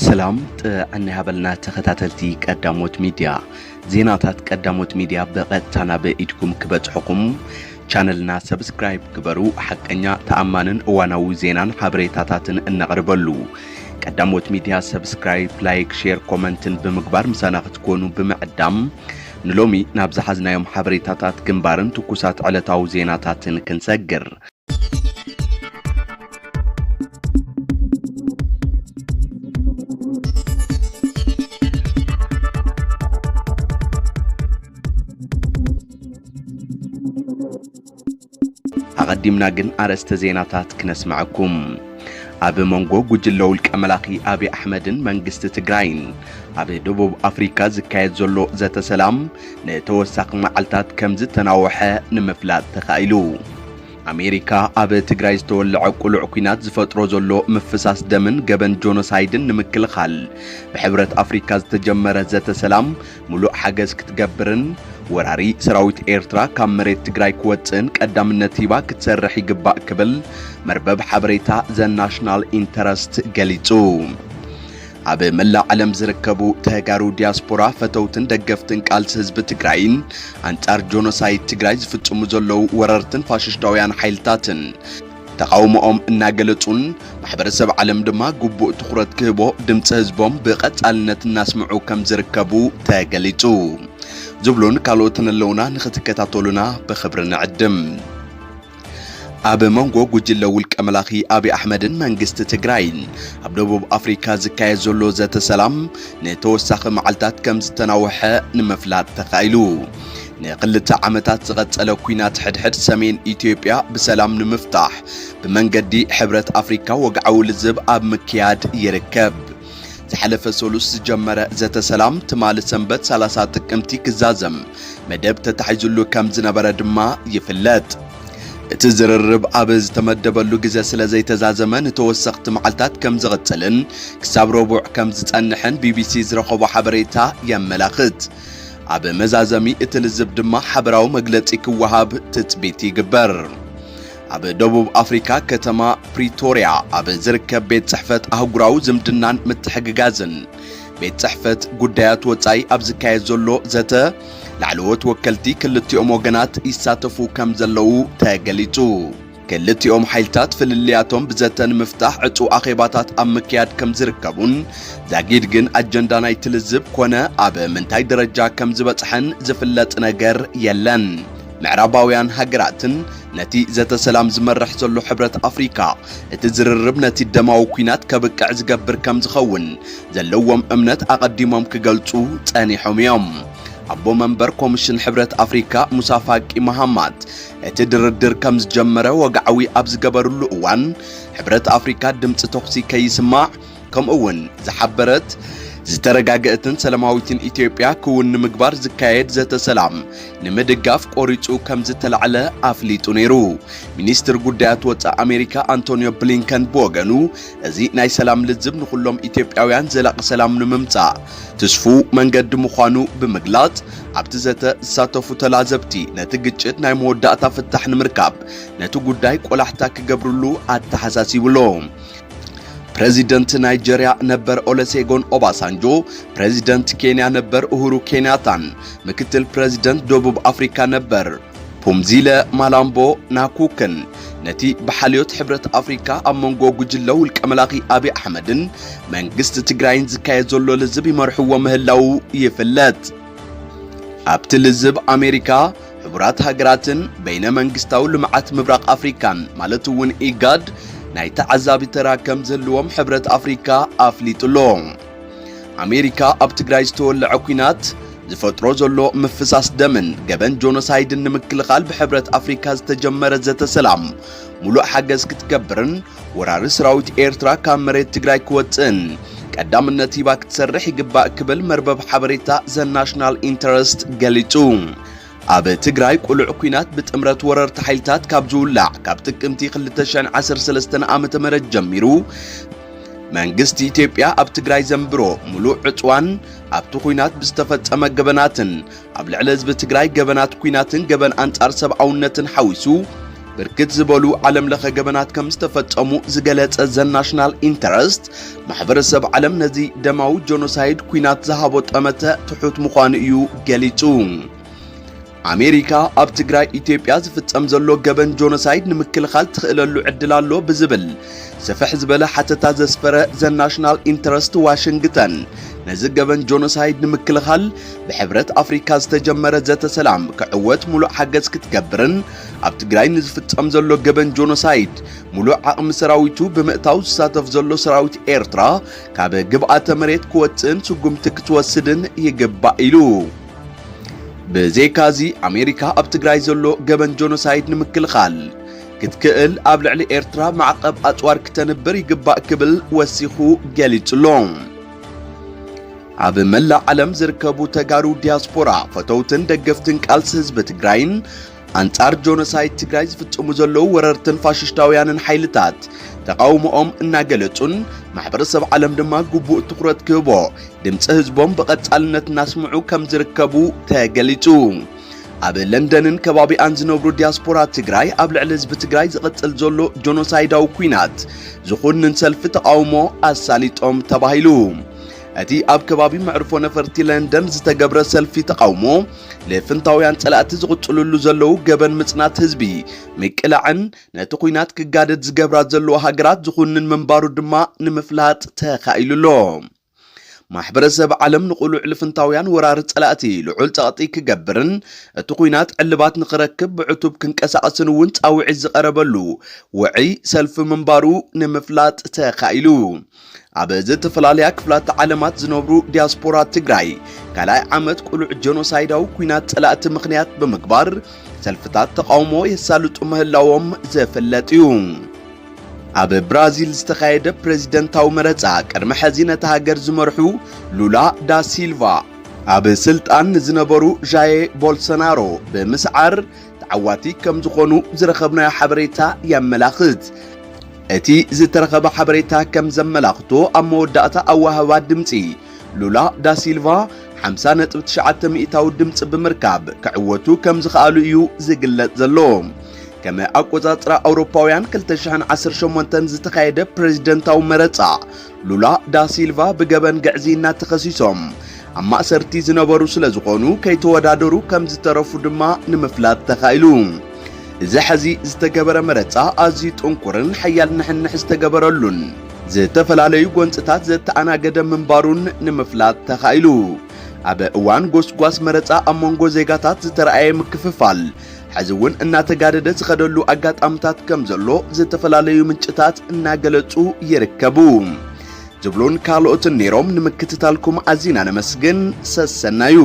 ሰላም ጥዕና ይሃበልና ተኸታተልቲ ቀዳሞት ሚድያ። ዜናታት ቀዳሞት ሚድያ ብቐጥታ ናብ ኢድኩም ክበጽሑኹም ቻነልና ሰብስክራይብ ግበሩ። ሓቀኛ፣ ተኣማንን እዋናዊ ዜናን ሓበሬታታትን እነቕርበሉ ቀዳሞት ሚድያ ሰብስክራይብ፣ ላይክ፣ ሼር፣ ኮመንትን ብምግባር ምሳና ክትኮኑ ብምዕዳም ንሎሚ ናብ ዝሓዝናዮም ሓበሬታታት ግንባርን ትኩሳት ዕለታዊ ዜናታትን ክንሰግር። ኣቐዲምና ግን ኣርእስተ ዜናታት ክነስምዐኩም። ኣብ መንጎ ጉጅለ ውልቀ መላኺ ኣብይ ኣሕመድን መንግስቲ ትግራይን ኣብ ደቡብ ኣፍሪካ ዝካየድ ዘሎ ዘተ ሰላም ንተወሳኺ መዓልታት ከም ዝተናውሐ ንምፍላጥ ተኻኢሉ። ኣሜሪካ ኣብ ትግራይ ዝተወለዐ ቅሉዕ ኲናት ዝፈጥሮ ዘሎ ምፍሳስ ደምን ገበን ጆኖሳይድን ንምክልኻል ብሕብረት ኣፍሪካ ዝተጀመረ ዘተ ሰላም ሙሉእ ሓገዝ ክትገብርን ወራሪ ሰራዊት ኤርትራ ካብ መሬት ትግራይ ክወፅእን ቀዳምነት ሂባ ክትሰርሕ ይግባእ ክብል መርበብ ሓበሬታ ዘ ናሽናል ኢንተረስት ገሊፁ። ኣብ መላእ ዓለም ዝርከቡ ተጋሩ ዲያስፖራ ፈተውትን ደገፍትን ቃልሲ ህዝቢ ትግራይን ኣንጻር ጆኖሳይድ ትግራይ ዝፍጽሙ ዘለዉ ወረርትን ፋሽስታውያን ሓይልታትን ተቓውሞኦም እናገለጹን ማሕበረሰብ ዓለም ድማ ግቡእ ትኹረት ክህቦ ድምፂ ህዝቦም ብቐጻልነት እናስምዑ ከም ዝርከቡ ተገሊጹ። ዝብሉን ካልኦትን ኣለዉና፣ ንኽትከታተሉና ብኽብሪ ንዕድም። ኣብ መንጎ ጉጅለ ውልቀ መላኺ ኣብይ ኣሕመድን መንግስቲ ትግራይን ኣብ ደቡብ ኣፍሪካ ዝካየድ ዘሎ ዘተ ሰላም ንተወሳኺ መዓልታት ከም ዝተናውሐ ንምፍላጥ ተኻኢሉ። ንክልተ ዓመታት ዝቐጸለ ኲናት ሕድሕድ ሰሜን ኢትዮጵያ ብሰላም ንምፍታሕ ብመንገዲ ሕብረት ኣፍሪካ ወግዓዊ ልዝብ ኣብ ምክያድ ይርከብ። ዝሓለፈ ሰሉስ ዝጀመረ ዘተ ሰላም ትማሊ ሰንበት ሰላሳ ጥቅምቲ ክዛዘም መደብ ተታሒዙሉ ከም ዝነበረ ድማ ይፍለጥ። እቲ ዝርርብ ኣብ ዝተመደበሉ ግዜ ስለ ዘይተዛዘመ ንተወሰኽቲ መዓልታት ከም ዝቕጽልን ክሳብ ረቡዕ ከም ዝጸንሕን ቢቢሲ ዝረኸቦ ሓበሬታ የመላኽት። ኣብ መዛዘሚ እቲ ልዝብ ድማ ሓበራዊ መግለጺ ክወሃብ ትጽቢት ይግበር። ኣብ ደቡብ ኣፍሪካ ከተማ ፕሪቶርያ ኣብ ዝርከብ ቤት ጽሕፈት ኣህጉራዊ ዝምድናን ምትሕግጋዝን ቤት ጽሕፈት ጉዳያት ወጻኢ ኣብ ዝካየድ ዘሎ ዘተ ላዕለዎት ወከልቲ ክልቲኦም ወገናት ይሳተፉ ከም ዘለዉ ተገሊጹ። ክልቲኦም ሓይልታት ፍልልያቶም ብዘተ ንምፍታሕ ዕጹው ኣኼባታት ኣብ ምክያድ ከም ዝርከቡን ዛጊድ ግን ኣጀንዳ ናይቲ ልዝብ ኮነ ኣብ ምንታይ ደረጃ ከም ዝበጽሐን ዝፍለጥ ነገር የለን። ምዕራባውያን ሃገራትን ነቲ ዘተ ሰላም ዝመርሕ ዘሎ ሕብረት ኣፍሪካ እቲ ዝርርብ ነቲ ደማዊ ኲናት ከብቅዕ ዝገብር ከም ዝኸውን ዘለዎም እምነት ኣቐዲሞም ክገልጹ ጸኒሖም እዮም። ኣቦ መንበር ኮሚሽን ሕብረት ኣፍሪካ ሙሳ ፋቂ መሃማት እቲ ድርድር ከም ዝጀመረ ወግዓዊ ኣብ ዝገበርሉ እዋን ሕብረት ኣፍሪካ ድምፂ ተኹሲ ከይስማዕ ከምኡ እውን ዝሓበረት ዝተረጋገእትን ሰላማዊትን ኢትዮጵያ ክውን ንምግባር ዝካየድ ዘተ ሰላም ንምድጋፍ ቆሪፁ ከም ዝተላዕለ ኣፍሊጡ ነይሩ። ሚኒስትር ጉዳያት ወፃኢ ኣሜሪካ ኣንቶኒዮ ብሊንከን ብወገኑ እዚ ናይ ሰላም ልዝብ ንኩሎም ኢትዮጵያውያን ዘላቂ ሰላም ንምምፃእ ትስፉው መንገዲ ምዃኑ ብምግላፅ ኣብቲ ዘተ ዝሳተፉ ተላዘብቲ ነቲ ግጭት ናይ መወዳእታ ፍታሕ ንምርካብ ነቲ ጉዳይ ቆላሕታ ክገብርሉ ኣተሓሳሲቡ ኣሎ። ፕረዚደንት ናይጀርያ ነበር ኦለሴጎን ኦባሳንጆ፣ ፕረዚደንት ኬንያ ነበር ኡሁሩ ኬንያታን ምክትል ፕረዚደንት ደቡብ ኣፍሪካ ነበር ፑምዚለ ማላምቦ ናኩክን ነቲ ብሓልዮት ሕብረት ኣፍሪካ ኣብ መንጎ ጉጅለ ውልቀ መላኺ ኣብይ ኣሕመድን መንግስቲ ትግራይን ዝካየድ ዘሎ ልዝብ ይመርሕዎ ምህላዉ ይፍለጥ። ኣብቲ ልዝብ ኣሜሪካ፣ ሕቡራት ሃገራትን በይነ መንግስታዊ ልምዓት ምብራቕ ኣፍሪካን ማለት እውን ኢጋድ ናይ ተዓዛቢ ተራ ከም ዝህልዎም ሕብረት ኣፍሪካ ኣፍሊጡ ኣሎ። ኣሜሪካ ኣብ ትግራይ ዝተወለዐ ኲናት ዝፈጥሮ ዘሎ ምፍሳስ ደምን ገበን ጆኖሳይድን ንምክልኻል ብሕብረት ኣፍሪካ ዝተጀመረ ዘተ ሰላም ሙሉእ ሓገዝ ክትገብርን ወራሪ ሰራዊት ኤርትራ ካብ መሬት ትግራይ ክወፅእን ቀዳምነት ሂባ ክትሰርሕ ይግባእ ክብል መርበብ ሓበሬታ ዘ ናሽናል ኢንተረስት ገሊፁ። ኣብ ትግራይ ቁሉዕ ኲናት ብጥምረት ወረርቲ ሓይልታት ካብ ዝውላዕ ካብ ጥቅምቲ ክልተ ሺሕ ዓሰርተ ሰለስተ ዓመተ ምህረት ጀሚሩ መንግስቲ ኢትዮጵያ ኣብ ትግራይ ዘንብሮ ሙሉእ ዕፅዋን ኣብቲ ኲናት ብዝተፈጸመ ገበናትን ኣብ ልዕሊ ህዝቢ ትግራይ ገበናት ኲናትን ገበን ኣንጻር ሰብኣውነትን ሓዊሱ ብርክት ዝበሉ ዓለም ለኸ ገበናት ከም ዝተፈጸሙ ዝገለጸ ዘ ናሽናል ኢንተረስት፣ ማሕበረሰብ ዓለም ነዚ ደማዊ ጆኖሳይድ ኲናት ዝሃቦ ጠመተ ትሑት ምዃኑ እዩ ገሊጹ። ኣሜሪካ ኣብ ትግራይ ኢትዮጵያ ዝፍጸም ዘሎ ገበን ጆኖሳይድ ንምክልኻል ትኽእለሉ ዕድል ኣሎ ብዝብል ስፍሕ ዝበለ ሓተታ ዘስፈረ ዘ ናሽናል ኢንተረስት፣ ዋሽንግተን ነዚ ገበን ጆኖሳይድ ንምክልኻል ብሕብረት ኣፍሪካ ዝተጀመረ ዘተ ሰላም ክዕወት ሙሉእ ሓገዝ ክትገብርን ኣብ ትግራይ ንዝፍጸም ዘሎ ገበን ጆኖሳይድ ሙሉእ ዓቕሚ ሰራዊቱ ብምእታው ዝሳተፍ ዘሎ ሰራዊት ኤርትራ ካብ ግብኣተ መሬት ክወፅእን ስጉምቲ ክትወስድን ይግባእ ኢሉ። ብዘይካዚ ኣሜሪካ ኣብ ትግራይ ዘሎ ገበን ጆኖሳይድ ንምክልኻል ክትክእል ኣብ ልዕሊ ኤርትራ ማዕቐብ ኣፅዋር ክተንብር ይግባእ ክብል ወሲኹ ገሊጹ ኣሎ። ኣብ መላእ ዓለም ዝርከቡ ተጋሩ ዲያስፖራ፣ ፈተውትን ደገፍትን ቃልሲ ህዝቢ ትግራይን ኣንጻር ጆኖሳይድ ትግራይ ዝፍጽሙ ዘለዉ ወረርትን ፋሽስታውያንን ሓይልታት ተቓውሞኦም እናገለጹን ማሕበረሰብ ዓለም ድማ ግቡእ ትኹረት ክህቦ ድምፂ ህዝቦም ብቐጻልነት እናስምዑ ከም ዝርከቡ ተገሊጹ። ኣብ ለንደንን ከባቢኣን ዝነብሩ ዲያስፖራ ትግራይ ኣብ ልዕሊ ህዝቢ ትግራይ ዝቕጽል ዘሎ ጆኖሳይዳዊ ኲናት ዝኹንን ሰልፊ ተቓውሞ ኣሳሊጦም ተባሂሉ። እቲ ኣብ ከባቢ መዕርፎ ነፈርቲ ለንደን ዝተገብረ ሰልፊ ተቓውሞ፣ ልፍንታውያን ጸላእቲ ዝቕጽልሉ ዘለዉ ገበን ምጽናት ህዝቢ፣ ምቅላዕን ነቲ ኲናት ክጋደድ ዝገብራ ዘለዋ ሃገራት ዝኹንን ምንባሩ ድማ ንምፍላጥ ተኻኢሉ ኣሎ። ማሕበረሰብ ዓለም ንቕሉዕ ልፍንታውያን ወራሪ ጸላእቲ ልዑል ጸቕጢ ክገብርን እቲ ኲናት ዕልባት ንኽረክብ ብዕቱብ ክንቀሳቐስን እውን ጻውዒት ዝቐረበሉ ውዑይ ሰልፊ ምንባሩ ንምፍላጥ ተኻኢሉ። ኣብ ዝተፈላለያ ክፍላተ ዓለማት ዝነብሩ ዲያስፖራ ትግራይ ካልኣይ ዓመት ቅሉዕ ጀኖሳይዳዊ ኲናት ጸላእቲ ምኽንያት ብምግባር ሰልፍታት ተቓውሞ የሳልጡ ምህላዎም ዝፍለጥ እዩ። ኣብ ብራዚል ዝተኻየደ ፕሬዚደንታዊ መረጻ ቅድሚ ሕዚ ነታ ሃገር ዝመርሑ ሉላ ዳ ሲልቫ ኣብ ስልጣን ንዝነበሩ ዣየ ቦልሶናሮ ብምስዓር ተዓዋቲ ከም ዝኾኑ ዝረኸብናዮ ሓበሬታ የመላኽት። እቲ ዝተረኸበ ሓበሬታ ከም ዘመላኽቶ ኣብ መወዳእታ ኣወሃህባ ድምጺ ሉላ ዳሲልቫ ሓምሳ ነጥቢ ትሽዓተ ሚእታዊ ድምፂ ብምርካብ ክዕወቱ ከም ዝኸኣሉ እዩ ዝግለጽ ዘሎ። ከም ኣቆጻጽራ ኣውሮፓውያን ክልተ ሽሕን ዓሰርተ ሸሞንተን ዝተኻየደ ፕሬዚደንታዊ መረጻ ሉላ ዳሲልቫ ብገበን ግዕዝይና ተኸሲሶም ኣብ ማእሰርቲ ዝነበሩ ስለ ዝኾኑ ከይተወዳደሩ ከም ዝተረፉ ድማ ንምፍላጥ ተኻኢሉ። እዚ ሕዚ ዝተገበረ መረጻ ኣዝዩ ጥንኩርን ሓያል ንሕንሕ ዝተገበረሉን ዝተፈላለዩ ጎንጽታት ዘተኣናገደ ምንባሩን ንምፍላጥ ተኻኢሉ። ኣብ እዋን ጎስጓስ መረጻ ኣብ መንጎ ዜጋታት ዝተረኣየ ምክፍፋል ሕዚ እውን እናተጋደደ ዝኸደሉ ኣጋጣምታት ከም ዘሎ ዝተፈላለዩ ምንጭታት እናገለጹ ይርከቡ። ዝብሉን ካልኦትን ነይሮም። ንምክትታልኩም ኣዚና ነመስግን። ሰሰናዩ።